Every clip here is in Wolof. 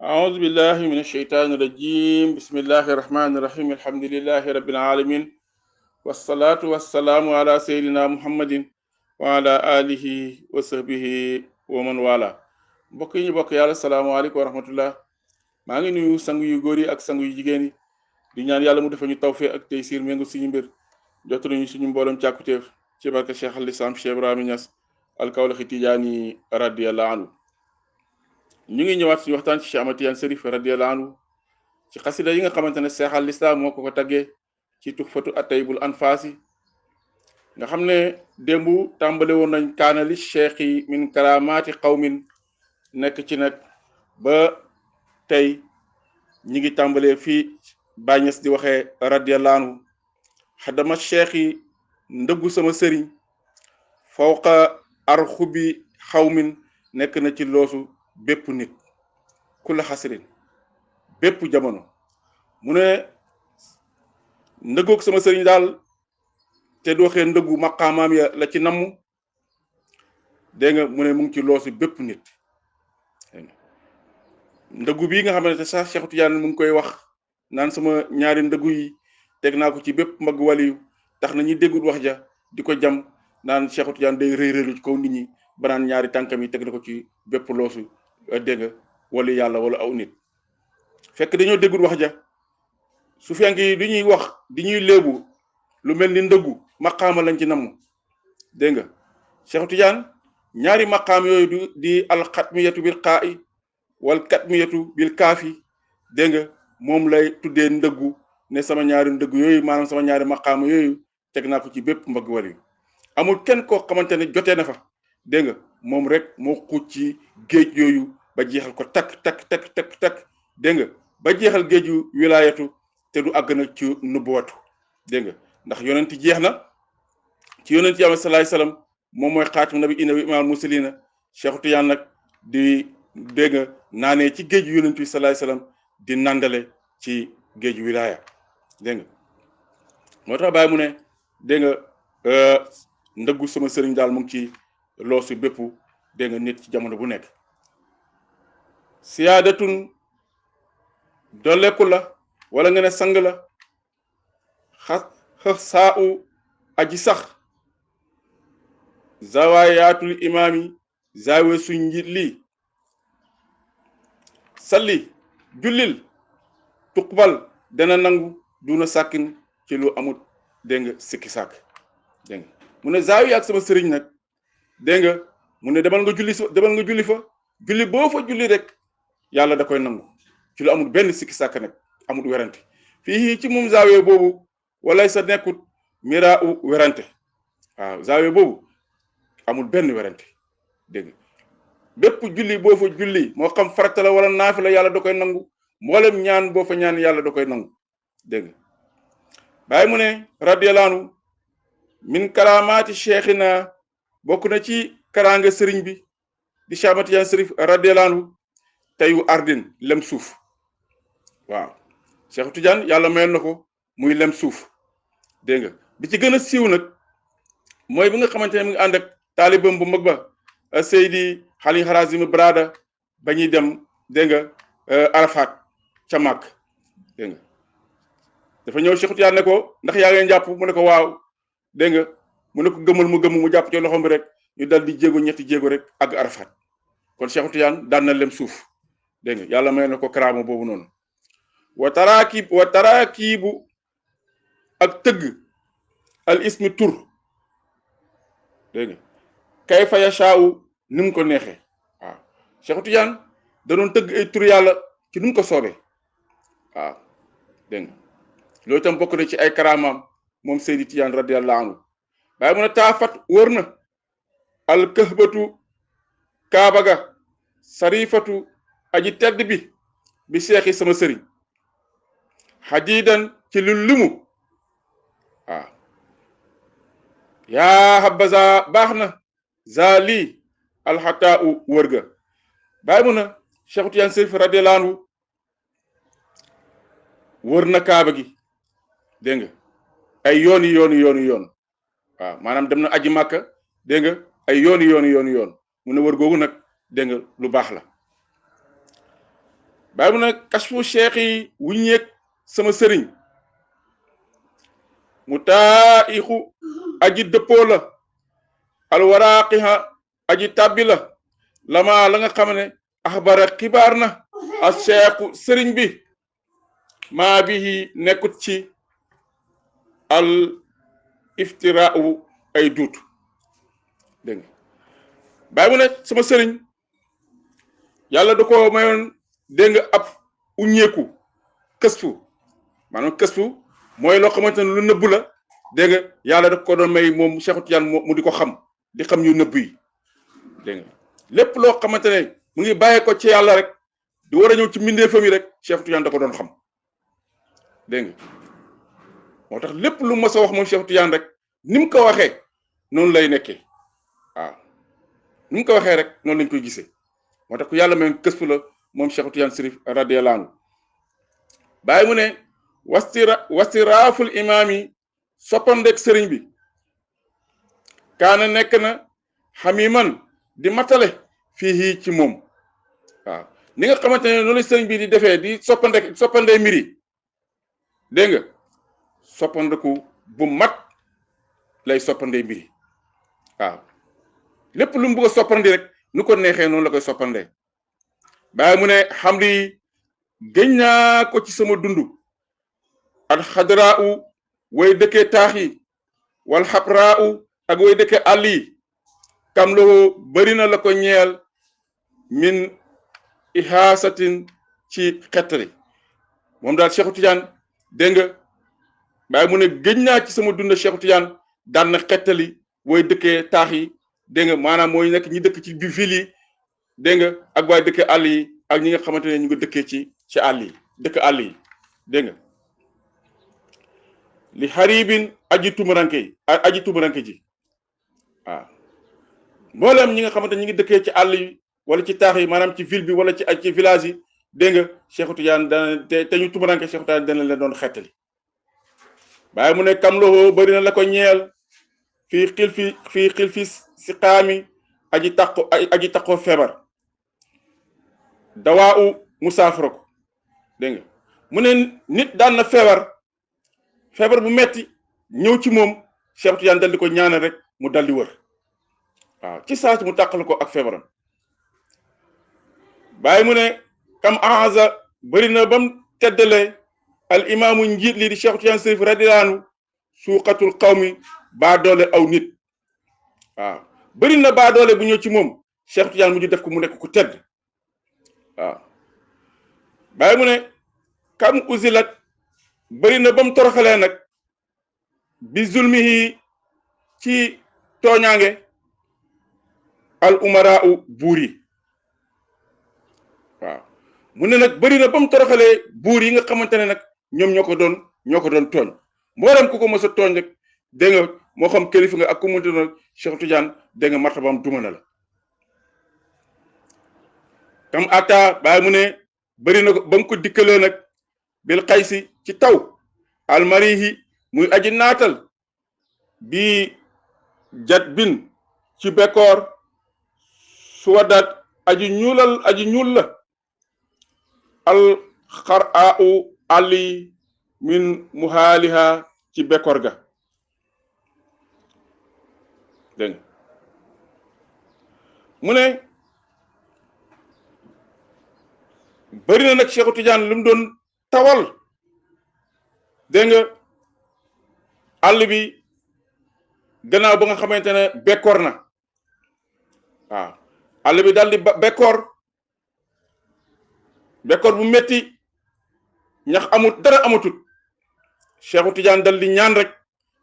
أعوذ بالله من الشيطان الرجيم بسم الله الرحمن الرحيم الحمد لله رب العالمين والصلاة والسلام على سيدنا محمد وعلى آله وصحبه ومن والاه mbokk yi ñu bokk yàlla salaamaaleykum wa rahmatullah maa ngi nuyu sangu yu góor yi ak sangu yu jigéen yi di ñaan yàlla mu defal ñu tawfeex ak taysiir méngu suñu mbir jot nañu suñu mboolem càkkutéef ci barke Cheikh al Islam Cheikh Ibrahima Niass al-Kawlaxi Tijaani radiyallahu anhu ñu ngi ñëwaat suñu waxtaan ci Cheikh Ahmad Tidiane Chérif radiyallahu anhu ci xasida yi nga xamante ne Cheikh al Islam moo ko taggee ci tuxfatu ataybul anfaasi nga xam ne démb tàmbale woon nañ kaana li cheikh yi min karamaati qawmin nekk ci nag ba tey ñi ngi tàmbalee fii Baay Ñas di waxee radiyallahu anhu xadama cheikh yi ndëggu sama sëriñ fawqa arxubi xawmin nekk na ci loosu bépp nit ku la xasrin bépp jamono mu ne ndëggoog sama sëriñ daal te du waxee ndëggu maqaamaam ya la ci namm dégg nga mu ne mu ngi ci loosu bépp nit ndëggu bii nga xamante ne sax Cheikh Tidiane mu ngi koy wax naan sama ñaari ndëggu yi teg naa ko ci bépp mag waliyu tax na ñi déggul wax ja di ko jam naan Cheikh Tidiane day rëy rëylu ci kaw nit ñi ba naan ñaari tànkam yi teg na ko ci bépp loosu dégg nga wala yàlla wala aw nit fekk dañoo déggul wax ja su fenk yi du ñuy wax di ñuy léebu lu mel ni ndëggu maqaama lañ ci namm dégg nga Cheikh Tidiane ñaari maqaam yooyu di alxatmiyatu bil qaa'i wal katmiyatu bil kaafi dégg nga moom lay tuddee ndëggu ne sama ñaari ndëggu yooyu maanaam sama ñaari maqaama yooyu teg naa ko ci bépp mbëgg wali amul kenn koo xamante ne jotee na fa dégg nga moom rek moo xuuc ci géej yooyu ba jeexal ko takk dégg nga ba jeexal géeju wilaayatu te du àgg nag ci nubuwatu dégg nga ndax yonent jeex na ci yonent yi salaay salaam moom mooy xaatim nabi inna imaam muslina Cheikh Tidiane nag di dégg nga naanee ci géeju yonent yi salaay salaam di nandale ci géeju wilaaya dégg nga moo tax bàyyi mu ne dégg nga ndëggu sama sëriñ daal mu ngi ci loosu bépp dégg nga nit ci jamono bu nekk siyaadatun dolleeku la wala nga ne sang la saa u aji sax zawaayatul imaami zaawe suñ njiit lii salli jullil tuqbal dana nangu duna sàkkin ci lu amut dégg nga sikki sàkk dégg nga mu ne zaawi ak sama sëriñ nag dégg nga mu ne demal nga julli fa julli boo fa julli rek yàlla da koy nangu ci lu amul benn sikki sàkk nag amul werante fii ci moom zaawe boobu walay sa nekkut mira u werante waaw zaawe boobu amul benn werante dégg nga bépp julli boo fa julli moo xam farata la wala naafila yàlla da koy nangu mboolem ñaan boo fa ñaan yàlla da koy nangu dégg nga bàyyi mu ne radiyallahu anhu min karamaati cheikhina bokk na ci karaanga sëriñ bi di Cheikh Ahmad Tidiane Chérif radiyallahu anhu teyu ardin lem suuf waaw Cheikh Tidiane yàlla mayal na ko muy lem suuf dégg nga bi ci gën a siiw nag mooy bi nga xamante ne mu ngi ànd ak taalibam bu mag ba Seydi Xali Harazim Brada ba ñuy dem dégg nga Arafat ca Màkk dégg nga dafa ñëw Cheikh Tidiane ne ko ndax yaa ngi jàpp mu ne ko waaw dégg nga mu ne ko gëmmal mu gëmm mu jàpp ci loxom bi rek ñu dal di jéego ñetti jéego rek ak Arafat kon Cheikh Tidiane daan na lem suuf dégg nga yàlla may na ko karaama boobu noonu wa taraakibu ak tëgg al ismi tur dégg nga kayfa yashaawu ni mu ko neexee waaw Cheikh Tidiane da doon tëgg ay tur yàlla ci ni mu ko soobee waaw dégg nga loolu itam bokk na ci ay karaamaam moom Seydi Tidiane radiyallahu anhu waaye mun a taafat wër na al kahbatu kaaba ga sarifatu aji tedd bi seexi sama sëriñ xadidan ci lu limu waaw yaa habaza baax na zali alxataa u wër ga bàyyi mun a Cheikh Tidiane Chérif radiyallahu anhu wër na kaaba gi dégg nga ay yoon waaw maanaam dem na aji màkka dégg nga ay yoon mu ne wër googu nag dégg nga lu baax la bàyyi mu ne kashfu cheikh yi wuññeeg sama sëriñ mu taaixu aji dëppoo la alwaraaqiha aji tàbbi la lama la nga xam ne axbara xibaar na a cheikhu sëriñ bi maa bihi nekkut ci al iftiraau ay duut dégg nga bàyyi mu ne sama sëriñ yàlla da ko mayoon dégg nga ab uññeeku kësfu maanaam kësfu mooy loo xamante ne lu nëbb la dégg nga yàlla da ko doon may moom Cheikh Tidiane mu di ko xam di xam yu nëbb yi dégg nga lépp loo xamante ne mu ngi bàyyee ko ci yàlla rek di war a ñëw ci mbindeefam yi rek Cheikh Tidiane da ko doon xam dégg nga moo tax lépp lu mës a wax moom Cheikh Tidiane rek ni mu ko waxee noonu lay nekkee waaw ni mu ko waxee rek noonu lañ koy gisee moo tax ku yàlla may kësfu la moom Cheikh Tidiane Chérif radiyallahu anhu bàyyi mu ne wastiraaful imaam yi soppandek sëriñ bi kaana nekk na xamiman di matale fii ci moom waaw ni nga xamante ne noonu sëriñ bi di defee di soppandee mbiri dégg nga soppandeku bu mat lay soppandee mbiri waaw lépp lu mu bëgg a soppandi rek nu ko neexee noonu la koy soppandee bàyyi mu ne xam li gëñ naa ko ci sama dund al xadraa u way dëkkee taax yi wal xabraa u ak way dëkkee àll yi kam loo bëri na la ko ñeel min ihaasatin ci xettali moom daal Cheikh Tidiane dégg nga bàyyi mu ne gëñ naa ci sama dund Cheikh Tidiane daan na xettali way dëkkee taax yi dégg nga maanaam mooy nekk ñi dëkk ci bi ville yi dégg nga ak waay dëkkee àll yi ak ñi nga xamante ne ñu ngi dëkkee ci àll yi dëkk àll yi dégg nga li xaribin aji tumuranke ji waaw mboolem ñi nga xamante ñi ngi dëkkee ci àll yi wala ci taax yi maanaam ci ville bi wala ci village yi dégg nga Cheikh Tidiane dana te ñu tumuranke Cheikh Tidiane dana leen doon xettali bàyyi mu ne kam loxo bëri na la ko ñeel fii xil fi si xaami aji taqoo feebar dawaa u musaafara ko dégg nga mu ne nit daan na feebar bu metti ñëw ci moom Cheikh Tidiane dal di ko ñaanal rek mu dal di wër waaw ci saa si mu tàqal ko ak feebaram bàyyi mu ne kam ahaza bëri na bam teddale al imaamu njiit lii di Cheikh Tidiane Chérif radiyallahu anhu suuqatul qawmi baa doole aw nit waaw bëri na baa doole bu ñëw ci moom Cheikh Tidiane mujj def ko mu nekk ku tedd waaw bàyyi mu ne kam uzilat bëri na ba mu toroxalee nag bi zulmihi ci tooñaange al umara u buur yi waaw mu ne nag bëri na ba mu toroxalee buur yi nga xamante ne nag ñoom ñoo ko doon tooñ mboolem ku ko mos a tooñ rek dégg nga moo xam kilifa nga ak ku munti doon Cheikh Tidiane dégg nga martabam duma na la kam ata bàyyi mu ne bëri na ko ba mu ko dikkalee nag bil xaysi ci taw almarihi muy aji naatal bi jat bin ci bekkoor suwadat aji ñuul la al xara u ali min muhaaliha ci bekkoor ga dégg mu ne bëri na nag Cheikh Tidiane lu mu doon tawal dégg nga àll bi gannaaw ba nga xamante ne bekkoor na waaw àll bi daal di bekkoor bu metti ñax amut dara amatut Cheikh Tidiane dal di ñaan rek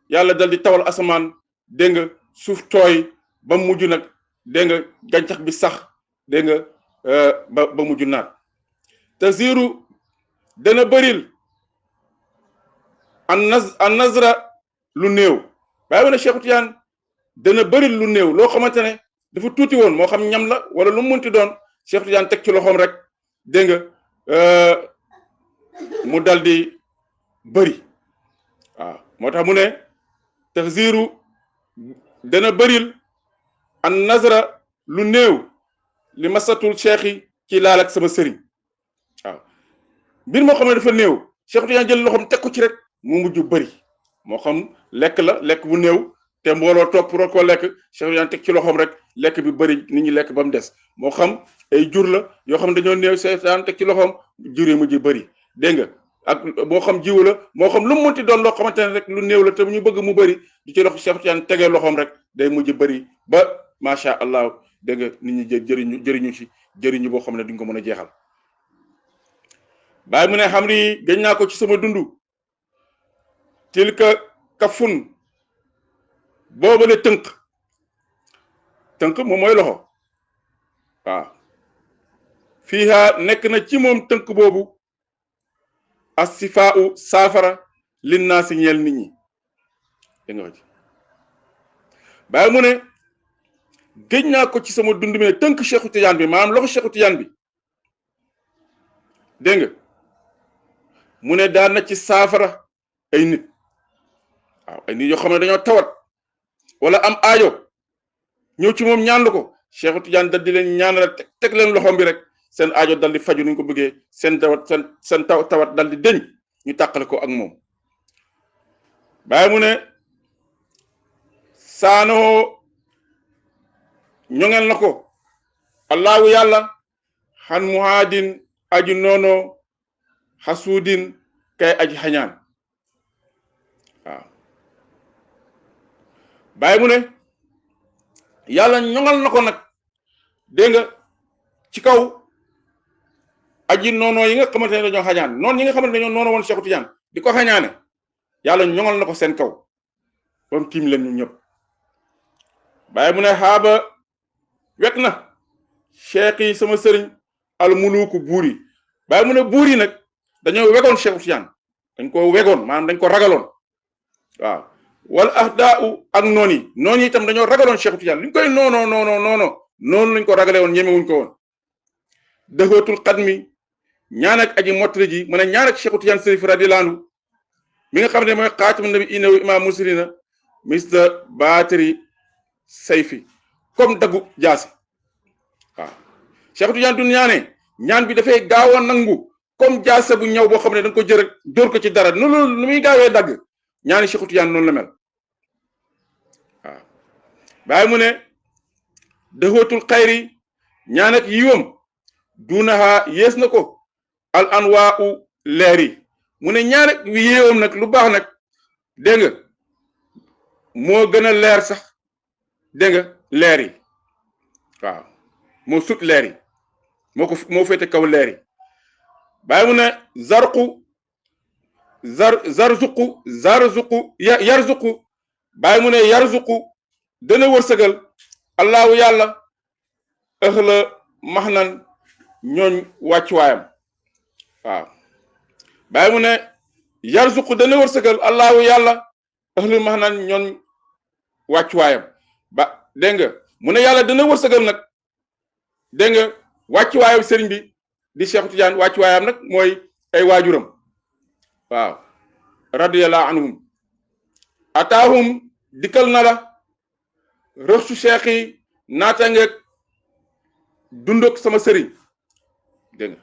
yàlla dal di tawal asamaan dégg nga suuf tooy ba mujj nag dégg nga gàncax bi sax dégg nga ba mujj naat taziru dana bëril an nazra lu néew bàyyi wane Cheikh Tidiane dana bëril lu néew loo xamante ne dafa tuuti woon moo xam ñam la wala lu mu mënti doon Cheikh Tidiane teg ci loxoom rek dégg nga mu dal di bëri waaw moo tax mu ne taziru dana bëril an nazra lu néew li masatul cheikh yi ci laal ak sama sëriñ waaw mbir moo xam ne dafa néew Cheikh Tidiane jël loxoom teg ko ci rek mu mujj bëri moo xam lekk la lekk bu néew te mbooloo topp pour ko lekk Cheikh Tidiane teg ci loxoom rek lekk bi bëri nit ñi lekk ba mu des moo xam ay jur la yoo xam ne dañoo néew Cheikh Tidiane teg ci loxoom jur yi mujj bëri dégg nga ak moo xam jiwu la moo xam lu mu mënti doon loo xamante ne rek lu néew la te ñu bëgg mu bëri di ci loxo Cheikh Tidiane tegee loxoom rek day mujj bëri ba macha allah dégg nga nit ñi jëriñu ci jëriñu boo xam ne duñ ko mën a jeexal. Baay mu ne xam ni gëñ naa ko ci sama dundu tilka kafun booba ne tënk moom mooy loxo waaw fiiha nekk na ci moom tënk boobu asifaau saafara linnaasi ñeel nit ñi dégg nga ci Baay mu ne gëñ naa ko ci sama dund mi ne tënk Cheikhu Tidiane bi maanaam loxo Cheikhu Tidiane bi dégg nga mu ne daan na ci saafara ay nit waaw ay nit yoo xam ne dañoo tawat wala am aajo ñëw ci moom ñaan lu ko Cheikh Tidiane dal di leen ñaanal teg leen loxoom bi rek seen aajo dal di faju ni ñu ko bëggee seen tawat dal di deñ ñu tàqale ko ak moom. Baay mu ne saanoo ñoŋel na ko allahu yàlla xan muhaadin aju noono xasuudin kay aji xañaan waaw Baay mu ne yàlla ñoŋal na ko nag dégg nga ci kaw aji noono yi nga xamante ne dañoo xañaan noonu yi nga xamante ne dañoo noono woon Cheikh Tidiane di ko xañaane yàlla ñoŋal na ko seen kaw ba mu tiim leen ñu ñëpp. Baay mu ne xaaba wet na cheikh yi sama sëriñ al muluku buur yi Baay mu ne buur yi nag dañoo wegoon Cheikh Tidiane dañ ko wegoon maanaam dañ ko ragaloon waaw wala ahdaau ak noon yi itam dañoo ragaloon Cheikh Tidiane luñ koy noonu lañ ko ragale woon ñemewuñ ko woon. dëxootul xadmi ñaan ak aji mottali ji mën a ñaan ak Cheikh Tidiane Sërif radiyallaahu anhu mi nga xam ne mooy xaatimu nabi inawu imam musrina mista baatari sayfi comme daggu jaasi waaw Cheikh Tidiane du ñaane ñaan bi dafay gaaw a nangu comme jaase bu ñëw boo xam ne da nga ko jër dóor ko ci dara noonu lu muy gaawee dagg ñaani Cheikh Tidiane noonu la mel waaw Baay mu ne dëxootul xayri ñaan ak yiwam duunaha yées na ko al anwaa u leer yi mu ne ñaan ak yiwam nag lu baax nag dégg nga moo gën a leer sax dégg nga leer yi waaw moo sut leer yi moo féete kaw leer yi Baay mu ne yarzuqu Baay mu ne yarzuqu dana wërsëgal allahu yàlla ëxla maxnan ñooñ wàccuwaayam waaw Baay mu ne yarzuqu dana wërsëgal allahu yàlla ëxla maxnan ñooñ wàccuwaayam ba dégg nga mu ne yàlla dana wërsëgal nag dégg nga wàccuwaayam sëriñ bi di Cheikh Tidiane wàccuwaayam nag mooy ay waajuram waaw radiyallahu anhum ataahum dikkal na la rëxsu cheikh yi naatangeeg dundok sama sëriñ dégg nga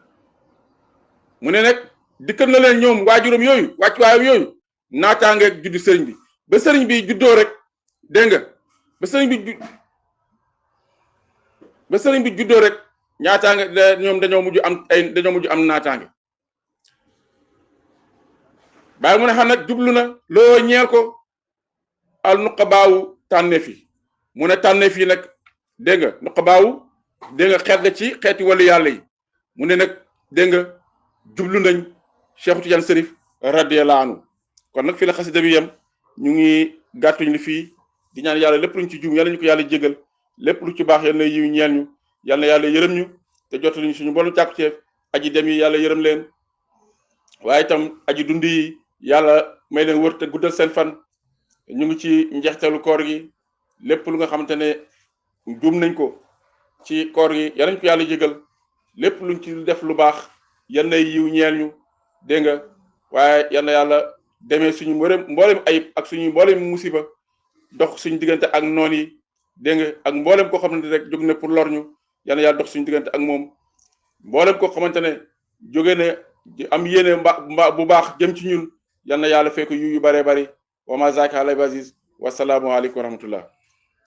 mu ne nag dikkal na leen ñoom waajuram yooyu wàccuwaayam yooyu naataangeeg juddu sëriñ bi ba sëriñ bi juddoo rek dégg nga ba sëriñ bi juddoo rek ñaataange ñoom dañoo mujj am naataange Baay mu ne xam nag jublu na loo ñeel ko al nuqabaawu tànneef yi mu ne tànneef yi nag dégg nga nuqabaawu dégg nga xeet la ci xeeti wàllu yàlla yi mu ne nag dégg nga jublu nañ Cheikh Tidiane Sërif radiyallahu anhu kon nag fii la xasida bi yem ñu ngi gàttuñ li fii di ñaan yàlla lépp luñ ci juum yàlla ñu ko yàlla jégal lépp lu ci baax yal na yiw ñeel ñu yal na yàlla yërëm ñu te jottali ñu suñu mboolu càkkuteef aji dem yi yàlla yërëm leen waaye itam aji dund yi yàlla may leen wër te guddal seen fan ñu ngi ci njeextalu koor gi lépp lu nga xamante ne juum nañ ko ci koor gi yal nañ ko yàlla jégal lépp luñ ci def lu baax yal na yiw ñeel ñu dégg nga waaye yal na yàlla demee suñu mboolem ayib ak suñu mboolem musiba dox suñu diggante ak noon yi dégg nga ak mboolem koo xamante ne rek jóg na pour lor ñu yal na yàlla dox suñu diggante ak moom mboolem koo xamante ne jóge na am yéene bu baax jëm ci ñun yal na yàlla fekk yu bare bari wa ma zaaka alay aziz wa salaamu aleykum wa rahmatullah